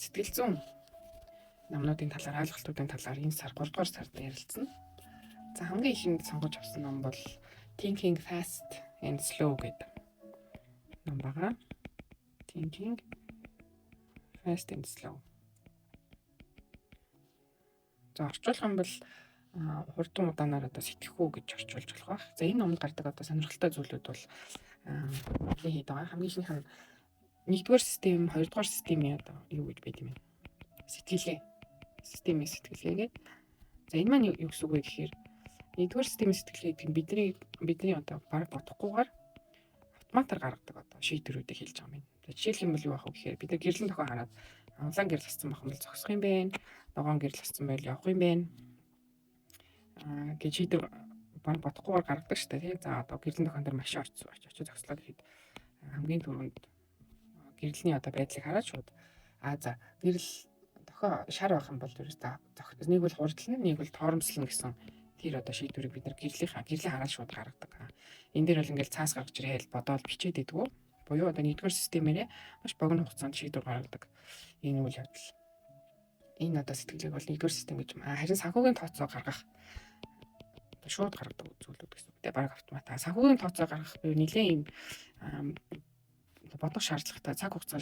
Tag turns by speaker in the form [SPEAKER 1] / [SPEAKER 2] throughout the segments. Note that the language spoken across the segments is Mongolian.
[SPEAKER 1] Сэтгэл зүйн номнуудын талаар, ойлголтуудын талаар энэ сар 3 дугаар сард ярилцсан. За, хамгийн ихэнд сонгож авсан ном бол Thinking Fast and Slow гэдэг ном байгаа. Thinking Fast and Slow. За, орчуулах юм бол хурдан удаанаар одоо сэтгэхүй гэж орчуулж болох байх. За, энэ номонд гардаг одоо сонирхолтой зүйлүүд бол нэлээд хэд байгаа. Хамгийн ихнийх нь нэгдүгээр систем, хоёрдугаар системийн одоо юу гэж байд юм бэ? Сэтгэлгээ. Системийн сэтгэлгээ гэдэг. За, энэ маань юу гэсэн үг вэ гэхээр нэгдүгээр системийн сэтгэлгээ гэдэг нь бидний одоо бараг бодохгүйгээр автоматар гаргадаг одоо шийдвэрүүдийг хэлж байгаа юм байна. За, жишээлх юм бол юу ах вэ гэхээр бид нар гэрлэн дохио хараад улаан гэрэл асцсан байх юм бол зогсох юм байна. Ногоон гэрэл асцсан байл явах юм байна. Гэж шийдвэр бараг бодохгүйгээр гаргадаг шүү дээ, тий. За, одоо гэрлэн дохион дээр машин очиж очиж зогслоо гэхэд хамгийн түрүүнд гэрлэний одоо байдлыг хараад шууд за, гэрэл дохио шар байх юм бол ерөөс нэг бол хурдлана, нэг бол торомслоно гэсэн тэр одоо шийдвэрийг бид нар гэрлээ хараад шууд гаргадаг. Энэ дээр бол ингээл цаас гаргаж ирээл бодоол бичээд идэггүй. Буюу одоо нэгдүгээр системээрээ маш богино хугацаанд шийдвэр гаргадаг энэ үйл явдал. Энэ одоо сэтгэлгээг бол нэгдүгээр систем гэж. Харин санхүүгийн тооцоо гаргах одоо шууд гаргадаг зүйлүүд гэсэн үг те, бараг автомат. Санхүүгийн тооцоо гаргах буюу нэлээд юм бодох шаардлагатай, цаг хугацаа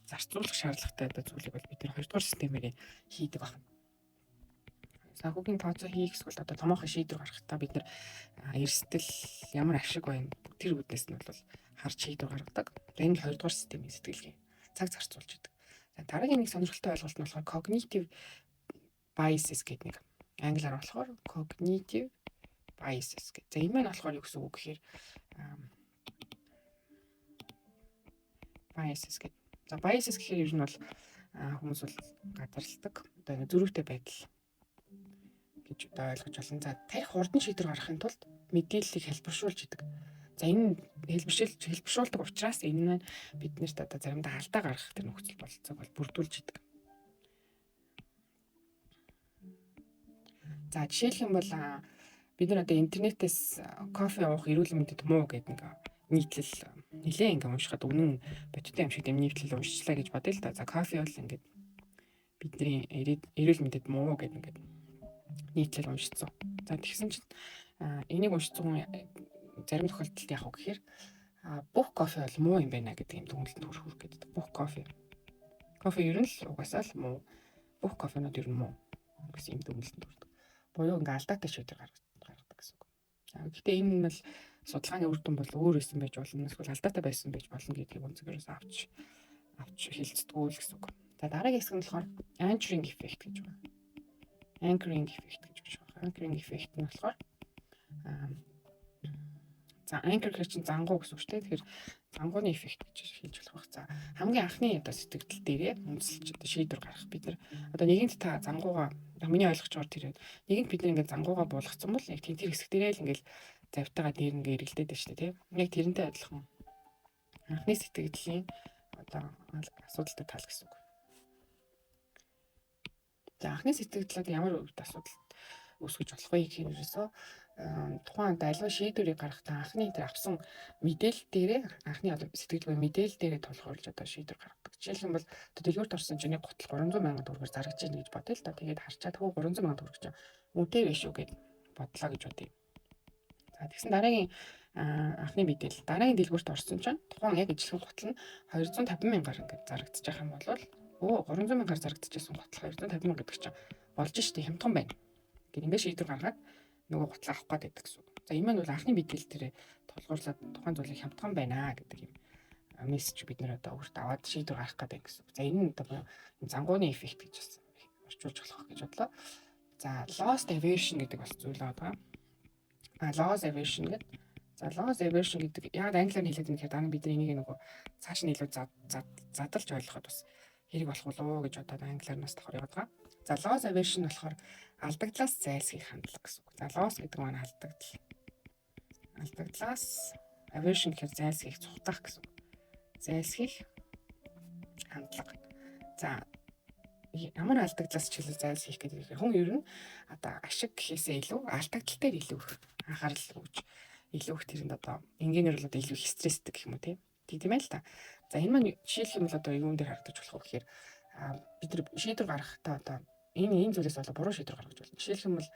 [SPEAKER 1] зарцуулах шаардлагатай одоо зүйлийг бол бид нар хоёрдугаар системээр хийдэг байна. Санхүүгийн тооцоо хийх эсвэл одоо томоохон шийдвэр гаргахтаа бид нар эрсдэл, ямар ашиг байна, тэр үүднээс нь бол харж шийдвэр гаргадаг. Энэ л хоёрдугаар системийн сэтгэлгээ. Цаг зарцуулж идэг. За, дараагийн нэг сонирхолтой ойлголт нь болохоор cognitive biases гэдэг нэг, англиар болохоор cognitive biases гэдэг. За, энэ маань болохоор юу гэсэн үг гэхээр biases гэдэг. За, biases гэхээр ер нь бол хүмүүс бол гадарладаг. Одоо нэг зөрүүтэй байдал гэж одоо ойлгож байна. За, тархи хурдан шийдвэр гаргахын тулд мэдээллийг хэлбэршүүлж идэг. За, энэ хэлбэршүүлдэг учраас энэ маань биднэрт одоо заримдаа алдаа гаргах тэр нөхцөл бололцоог бол бүрдүүлж идэг. За, жишээлх юм бол бид нар одоо интернетээс кофе уух эрүүл мэндэд муу гэдэг нэг нийтлэл нэлээ ингээ уншихад үнэн бодиттой юм шиг юм нийтлэл уншчлаа гэж бодъё л да. За, кофе бол ингээд бидний эрүүл мэндэд муу гэдэг ингээд нийтлэл уншицсан. За, тэгсэн чинь энийг уншицсан хүн зарим тохиолдолд яах вэ гэхээр бүх кофе бол муу юм байна гэдэг юм дүгнэлтэнд хүрэх гэдэг. Бүх кофе. Кофе ер нь л угаасаа л муу. Бүх кофенууд ер нь муу гэсэн юм дүгнэлтэнд хүрдэг. Буюу ингээ алдаатай шийдвэр гаргадаг гэсэн үг. Гэхдээ энэ нь бол судалгааны үр дүн бол өөр байсан байж болно. Эсвэл алдаатай байсан байж болно гэдгийг өнцгөрөөс авч авч хэлцдэггүй л гэсэн үг. За, дараагийн хэсэг нь болохоор anchoring effect гэж байна. Anchoring effect гэж байна. Anchoring effect нь болохоор за, anchor гэхэр чинь зангуу гэсэн үг шүү дээ. Тэгэхээр зангууны эффект гэж хэлж болох байх. За, хамгийн анхны одоо сэтгэгдэл дээрээ үндэслэж одоо шийдвэр гаргах. Бид нар одоо нэгэнт та зангуугаа, миний ойлгож байгаагаар тэр нэгэнт бид нар ингээд зангуугаа буулгацсан бол яг тэр хэсэг дээрээ л ингээд завтайгаа дээр ингээд эргэлдээд байна шүү дээ, тийм. Яг тэрнтэй адилхан анхны сэтгэгдлийн одоо асуудалтай тал гэсэн үг. За, анхны сэтгэгдлүүд ямар үед асуудал үүсгэж болох вэ гэхээр ерөөсөө тухайн одоо аливаа шийдвэрийг гаргахдаа анхны тэр авсан мэдээлэл дээрээ, анхны одоо сэтгэл буюу мэдээлэл дээрээ тулгуурлаж одоо шийдвэр гаргадаг. Жишээлх юм бол одоо дэлгүүрт орсон чинь нэг гутал 300 мянган төгрөгөөр зарагдаж байна гэж бодъё л да. Тэгээд харчаад хөө 300 мянган төгрөг чинь үнэтэй биш үү гэд бодлоо гэж бодъё. За, тэгсэн дараагийн анхны мэдээлэл, дараагийн дэлгүүрт орсон чинь тухайн яг ижилхэн гутал нь 250 мянгаар ингээд зарагдчих юм бол өө, 300 мянгаар зарагдчихсан гутал 250 мянга гэдэг чинь болж штэ, хямдхан байна. Гэт ингээд шийдвэр гаргаад нөгөө гутлаа авах гээд байдаг гэсэн үг. За, энэ маань бол анхны мэдээлэл дээр тулгуурлаад тухайн зүйлийг хямдхан байна гэдэг юм мессеж бид нэр одоо өөртөө аваад шийдвэр гаргах гээд байна гэсэн үг. За, энэ нь одоо зангууны эффект гэж бас орчуулж болох гэж бодлоо. За, loss aversion гэдэг бас зүйл байгаа. Loss aversion гэдэг. За, loss aversion гэдэг яг англиар хэлээд юм гэхээр дараа нь бид нар энийг нөгөө цааш нь илүү задалж ойлгоход бас хэрэг болох болов уу гэж бодоод англиар нас давхар яваад байгаа. За, loss aversion болохоор алдагдлаас зайлсхийх хандлага гэсэн үг. За, loss гэдэг маань алдагдал. Алдагдлаас, aversion гэхээр зайлсхийх, цухтах гэсэн үг. Зайлсхийх хандлага. За, ямар алдагдлаас ч хэлээ зайлсхийх гэдэг хүн ер нь одоо ашиг гэхээсээ илүү алдагдал дээр илүү их анхаарал өгч, илүү их тэрэнд одоо энгийнээр бол одоо илүү их стресстэй гэх юм уу, тийм. Тийм ээ л та. За, энэ маань жишээлх юм бол одоо юун дээр харагдаж болох вэ гэхээр Бид нар шийдвэр гаргахдаа одоо энэ зүйлээс болоо буруу шийдвэр гаргаж болно. Жишээлх юм бол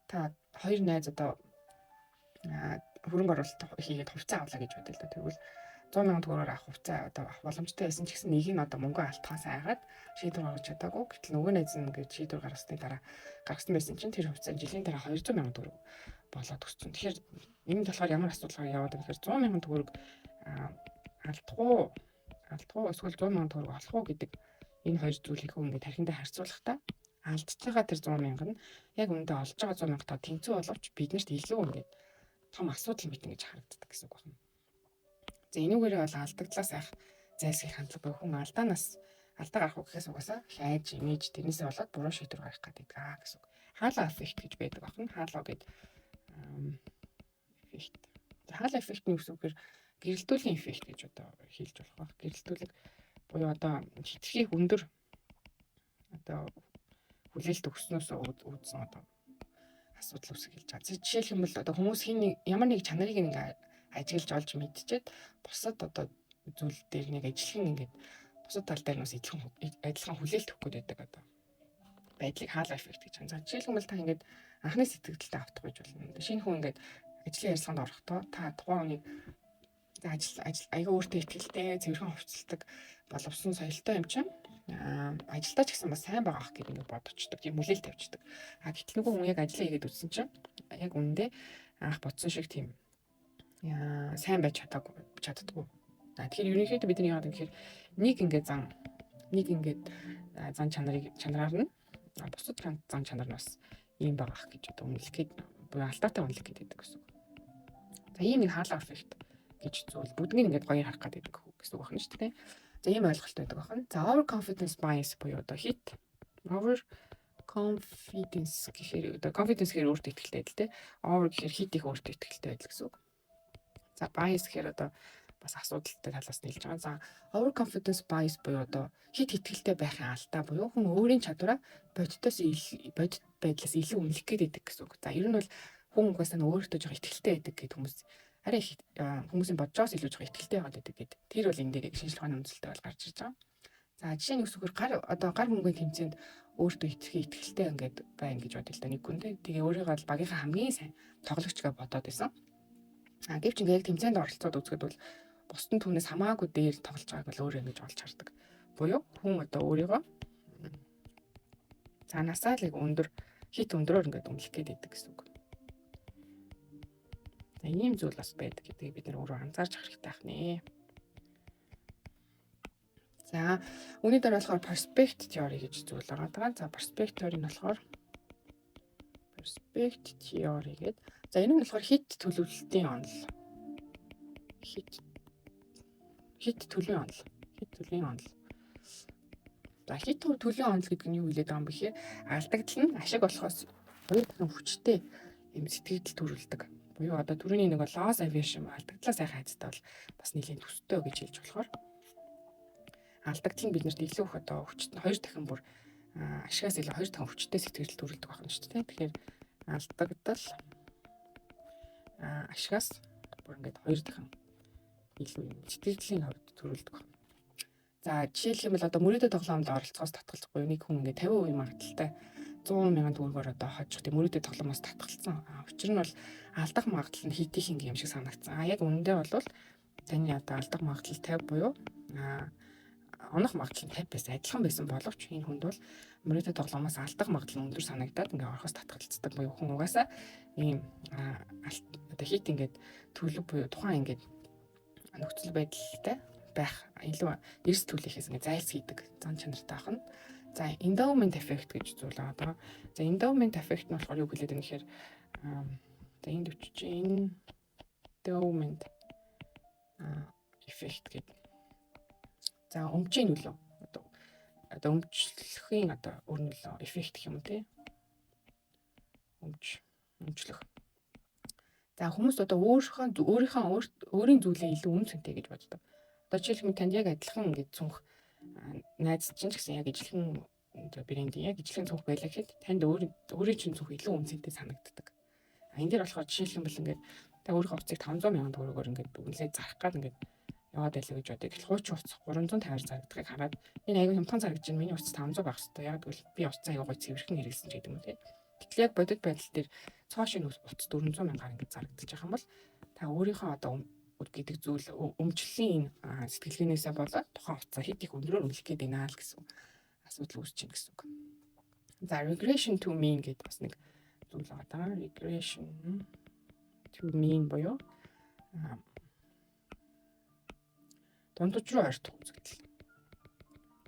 [SPEAKER 1] та хоёр найз одоо хөрөнгө оруулалт хийгээд хувьцаа авлаа гэж бодъё л да. Тэгвэл 100 сая төгрөгөөр авах хувьцаа одоо авах боломжтой байсан ч гэсэн нэг нь одоо мөнгө алдахаас айгаад шийдвэр гаргаж чадаагүй. Гэтэл нөгөө найз нь ингээд шийдвэр гаргасны дараа гаргасан байсан чинь тэр хувьцаа жилийн дараа 200 сая төгрөг болоод өссөн. Тэгэхээр энэ болохоор ямар асуудал яваад байгаа гэхээр 100 сая төгрөг алдах уу эсвэл 100 сая төгрөг олох уу гэдэг энэ хоёр зүйлийг хүн ингээд тархиндаа харьцуулахдаа алдж байгаа тэр 100 мянга нь яг үүндээ олж байгаа 100 мянгатай тэнцүү боловч биднэрт илүү ингээд том асуудал мэт ингэж харагддаг гэсэн үг байна. За, энүүгээрээ бол алдагдлаас айх зайлсхийх хандлага буюу хүн алдаанаас алдаа гарах уу гэхээс угаасаа хайж, имиж, тэрнээсээ болоод буруу шийдвэр гаргах гэдэг аа гэсэн үг. Halo effect гэж байдаг байна. Halo гэдэг эффект. За, halo effect нь юу гэсэн үг гэхээр гэрэлтүүлийн эффект гэж одоо хэлж болох байх. Гэрэлтүүлэг буюу одоо хэтэрхий өндөр одоо хүлээлт өгснөөс үүдсэн одоо асуудал үүсгэж хэлж байгаа. Жишээлх юм бол одоо хүмүүс хин нэг ямар нэг чанарыг ингээ ажиглаж олж мэдчихэд бусад одоо зүйл дээр нэг ажиллах ингээд бусад тал дээр нь бас адилхан хүлээлт өгөх гээд байдаг одоо байдлыг halo effect гэж байна. За, жишээлх юм бол та ингээд анхны сэтгэгдэлтэй автах гэж болно. Шинэ хүн ингээд ажлын ярилцлаганд орохдоо та тухайн хүнийг за ажил аягүй өөртөө итгэлтэй, цэвэрхэн хувцалдаг, боловсон соёлтой юм чинь ажилдаа ч гэсэн бас сайн байгаа ах гэдэг ингээд бодочдөг. Тийм хүлээлт тавьчихдаг. А гэтэл нөгөө хүн яг ажиллаа хийгээд үзсэн чинь яг үнэндээ анх бодсон шиг тийм сайн байж чадаагүй, чаддаггүй. А тэгэхээр ерөнхийдөө бидний яагаад гэхээр нэг ингээд зан чанарыг чанараар нь бусад зан чанар нь бас ийм байгаа ах гэж одоо үнэлэх гээд буюу алдаатай үнэлэх гээд байдаг гэсэн үг. За, ийм нэг halo effect гэж зүйл бүгднийг ингээд гоё харах гэдэг гэсэн үг байна шүү дээ. За, ийм ойлголт байдаг байна. За, over confidence bias буюу одоо хит over confidence гэхээр одоо confidence гэхээр өөртөө итгэлтэй байдал те. Over гэхээр хит их өөртөө итгэлтэй байдал гэсэн үг. За, bias гэхээр одоо бас асуудалтай талаас нь хэлж байгаа. За, over confidence bias буюу одоо хит итгэлтэй байхын алдаа буюу хүн өөрийн чадвараа бодитоос бодит байдлаас илүү үнэлэх гээд байдаг гэсэн үг. За, ер нь бол хүн угаасаа өөртөө жоох итгэлтэй байдаг гэд хүмүүс арай их хүмүүсийн бодож байгаас илүү жоох итгэлтэй байгаад байдаг гэд. Тэр бол энэ дээр шинжлэх ухааны үндэслэлтэй бол гарч ирж байгаа. За, жишээ нь үсгээр гар одоо гар хөрөнгөний тэмцээнд өөртөө итгэлтэй ингээд байна гэж бодъё л да нэг хүн те. Тэгээ өөрийгөө л багийнхаа хамгийн сайн тоглогч гэж бодоод байсан. А гэвч ингээд яг тэмцээнд оролцоод үзэхэд бол бусд нь түүнээс хамаагүй дээр тоглож байгааг бол өөрөө ингэж олж хардаг. Буюу хүн одоо өөрийгөө цаанаасаа л яг өндөр хит өндрөөр ингээд үнэлэх гээд байдаг гэсэн үг. За, ийм зүйл бас байдаг гэдгийг бид нар өөрөө анзаарч авах хэрэгтэй байх нэ. За, үүний дараа болохоор prospect theory гэж зүйл байгаа. За, prospect theory нь болохоор prospect theory гэдэг. За, энэ нь болохоор хит төлөвлөлтийн онол. Хит төлөвийн онол. Хит төлөвийн онол. За, хит төлөвийн онол гэдэг нь юу хэлээд байгаа юм бэ гэхээр алдагдал нь ашиг болохоос хоёр дахин хүчтэй юм сэтгэгдэл төрүүлдэг. Буюу одоо түрүүний нэг loss aversion, алдагдлаас айх айдастай бол бас нэлийн төстэй гэж хэлж болохоор алдагдал нь биднэрт илүү их одоо хүчтэй, хоёр дахин бүр ашигаас илүү хоёр дахин хүчтэй сэтгэгдэл төрүүлдэг байна шүү дээ. Тэгэхээр алдагдал ашигаас бүр ингээд хоёр дахин илүү юм сэтгэгдлийн хувьд төрүүлдэг байна. За, жишээлх юм бол одоо мөрөөдө тоглоомд оролцохоос татгалзах буюу нэг хүн ингээд 50% магадлалтай 100 мянган төгрөгөөр одоо хожих тийм мөрөөдө тоглоомоос татгалцсан. Учир нь бол алдах магадлал нь хэдийнхэн юм шиг санагдсан. А яг үнэндээ бол таны одоо алдах магадлал 50 буюу онох магадлал нь 50 байсан, адилхан байсан боловч энэ хүнд бол мөрөөдө тоглоомоос алдах магадлал нь өндөр санагдаад ингээ орохоос татгалцдаг буюу хүн угаасаа ийм одоо хит ингээд төлөв буюу тухайн ингээд нөхцөл байдалтай байх илүү эрс түлээхээс ингээ зайлсхийдэг зан чанартай байна. За, endowment effect гэж зүйл байгаа. За, endowment effect нь болохоор юу хэлээд байна гэхээр за, энд өчиж endowment effect гэдэг. За, өмчийн нөлөө. Одоо өмчлөхийн одоо өр нөлөө, эффект гэх юм уу тий. Өмчлөх. За, хүмүүс одоо өөрийнхөө өөрийнхөө өөрийн зүйлээ илүү үнэ цэнтэй гэж боддог. Одоо жишээлбэл танд яг адилхан ингээд цүнх найз чинь ч гэсэн яг ижилхэн одоо брендийн яг ижилхэн цүнх байлаа гэхэд танд өөрийн чинь цүнх илүү үнэ цэнтэй санагддаг. А энэ дээр болохоор жишээлбэл ингээд та өөрийнхөө хувцсыг 500 мянган төгрөгөөр ингээд үнэлээд зарах гад ингээд Яваад байлаа гэж бодъё. Тэгэл хуучин утас 350-аар зарагдахыг хараад энэ аягүй хямдхан зарагдаж байна. Миний утас 500 байх хэвээр. Яг гэвэл би утасаа аягүй гоё цэвэрхэн хэрэглэсэн ч гэдэг юм уу, тий. Гэтэл яг бодит байдал дээр цоо шинэ утас 400 мянгаар ингэж зарагдчих юм бол та өөрийнхөө одоо гэдэг зүйл өмчлөлийн энэ сэтгэлгээнээсээ болоод тухайн утсаа хэд их өндрөөр үнэлэх гээд байна л гэсэн асуудал үүсэж байна гэсэн үг. За, regression to mean гэдэг бас нэг зүйл байгаа даа. Regression to mean буюу дундаж руу ойртох үзэгдэл.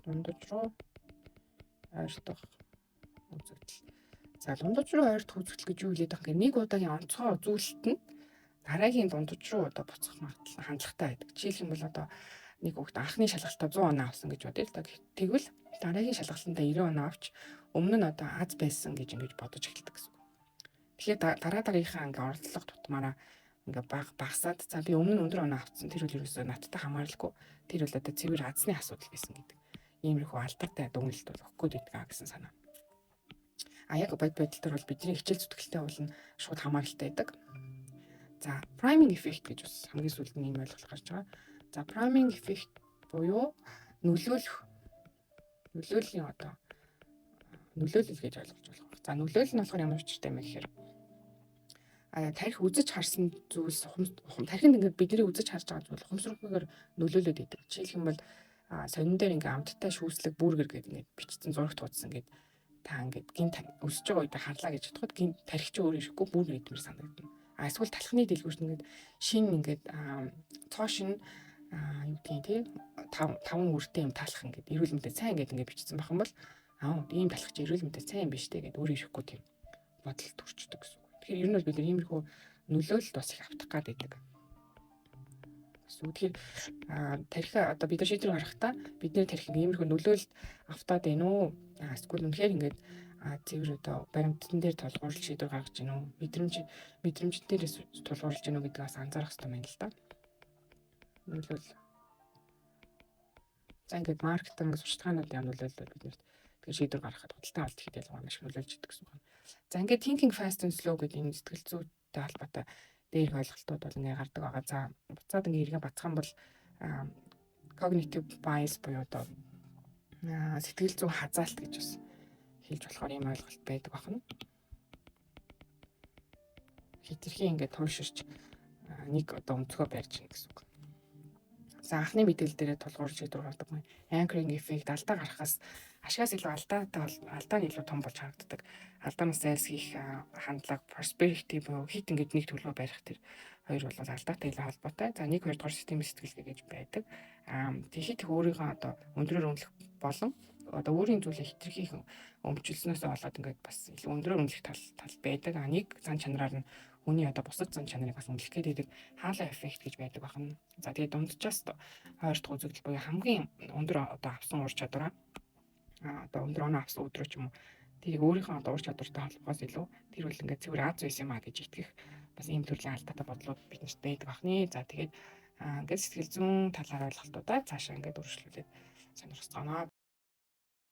[SPEAKER 1] Дундаж руу ойртох үзэгдэл. За, дундаж руу ойртох үзэгдэл гэж юу хэлээд байгаа юм гэхээр нэг удаагийн онцгой үзүүлэлт нь дараагийн дундаж руу одоо буцах магадлал хандлагатай байдаг. Жишээлх юм бол одоо нэг хүүхэд анхны шалгалтаа 100 оноо авсан гэж бодъё л да. Тэгвэл дараагийн шалгалтандаа 90 оноо авч өмнө нь одоо аз байсан гэж ингэж бодож эхэлдэг гэсэн үг. Тэгэхээр дараа дараагийнхаа ингээ оролдлого тутмаараа ингээ баг багасаад, за, би өмнө нь өндөр оноо авсан, тэр үл ерөөсөө надтай хамааралгүй, тэр үл одоо цэвэр азны асуудал байсан гэдэг иймэрхүү алдаатай дүгнэлт бол өгөх гээд байдаг гэсэн санаа. А яг бодит байдал дээр бол бидний хичээл зүтгэлтэй бол нь шууд хамааралтай байдаг. За, priming effect гэж бас хамгийн сүүлд нь энэ ойлголт гарч байгаа. За, priming effect буюу нөлөөлөх нөлөөллийн одоо нөлөөлөл гэж ойлгож болох. За, нөлөөлөл нь болохоор ямар учиртай юм бэ гэхээр тархи үзэж харсан зүйлс ухам тархинд ингээд бидний үзэж харж байгаа зүйл ухамсаргүйгээр нөлөөлөд идэг. Жишээлх юм бол сонин дээр ингээд амттай шүүслэг бургер гэдэг ингээд бичсэн зурагт хуудсан ингээд та ингээд гинт өсөж байгаа үед харлаа гэж бодоход гинт тархи чи өөр ирэхгүй бургер идмээр санагдана. А эсвэл талхны дэлгүүрт ингээд шин ингээд цоо шин юу гэдгийг тий таван үртэй юм талах ингээд эрүүл мэндэд сайн ингээд ингээд бичсэн байх юм бол аа, ийм талах чи эрүүл мэндэд сайн юм биш үү гэдээ өөр ирэхгүй тийм бодол төрчдөг гэсэн үг. Тэгэхээр ер нь бол бид нар иймэрхүү нөлөөлөлт бас их автах гад байдаг. Тэгэхээр тархи одоо бид нар шийдвэр гаргахдаа бидний тархи иймэрхүү нөлөөлөлт автаад байна уу? Эсвэл үнэхээр ингээд цэвэр одоо баримтан дээр тулгуурлаж шийдвэр гаргаж байна уу? Мэдрэмжэн дээрээс тулгуурлаж байна уу гэдгийг бас анзаарах хэрэгтэй байна л да. Нөлөөлөл. За, ингээд маркетинг сурталчилгаанууд яа нөлөөлөл биднэрт тэгэхээр шийдвэр гаргахад, худалдаа авалт хийхэд ялангуяа маш их нөлөөлж идэг гэсэн үг. За, ингээд thinking fast and slow гэдэг энэ сэтгэл зүйтэй холбоотой дээрх ойлголтууд бол ингээ гардаг байгаа. За, буцаад ингээ эргэн бацах юм бол cognitive bias буюу одоо сэтгэл зүйн хазаалт гэж бас хэлж болохоор ийм ойлголт байдаг байна. Хэтэрхий ингээд туйлширч нэг одоо өнцгөө барьж гин гэсэн үг. За, анхны мэдээлэл дээрээ тулгуурлаж шийдвэр гаргадаг. Anchoring effect, алдаа гаргахаас ашигаас илүү алдаатай бол алдаа нь илүү том болж харагддаг. Алдаанаас зайлсхийх хандлага, prosperity буюу хит ингээд нэг төлөвөө барих тэр хоёр бол алдаатай илүү холбоотой. За, 1 2 дугаар системийн сэтгэлгээ гэж байдаг. Тэгэхэд их өөрийгөө одоо өндрөөр үнэлэх болон одоо өөрийн зүйлийг хэтэрхий өмчлснөөсөө болоод ингээд бас илүү өндрөөр үнэлэх тал тал байдаг. А нэг зан чанараар нь хүний одоо бусад зан чанарыг бас үнэлэх гээд байдаг halo effect гэж байдаг байна. За, тэгээд дунджаас ойртох үзэгдэл буюу хамгийн өндөр одоо авсан ур чадвараа одоо өндөр оноо авсан өдрөө ч юм уу, тэрийг өөрийнхөө одоо ур чадвартай холбохоос илүү тэр бол ингээд цэвэр аз байсан юм а гэж итгэх бас ийм төрлийн алдаатай бодлууд биднэрт байдаг бахны. За, тэгээд ингээд сэтгэл зүйн талаар ойлголтуудаа цаашаа ингээд үргэлжлүүлээд сонирхоцгооно.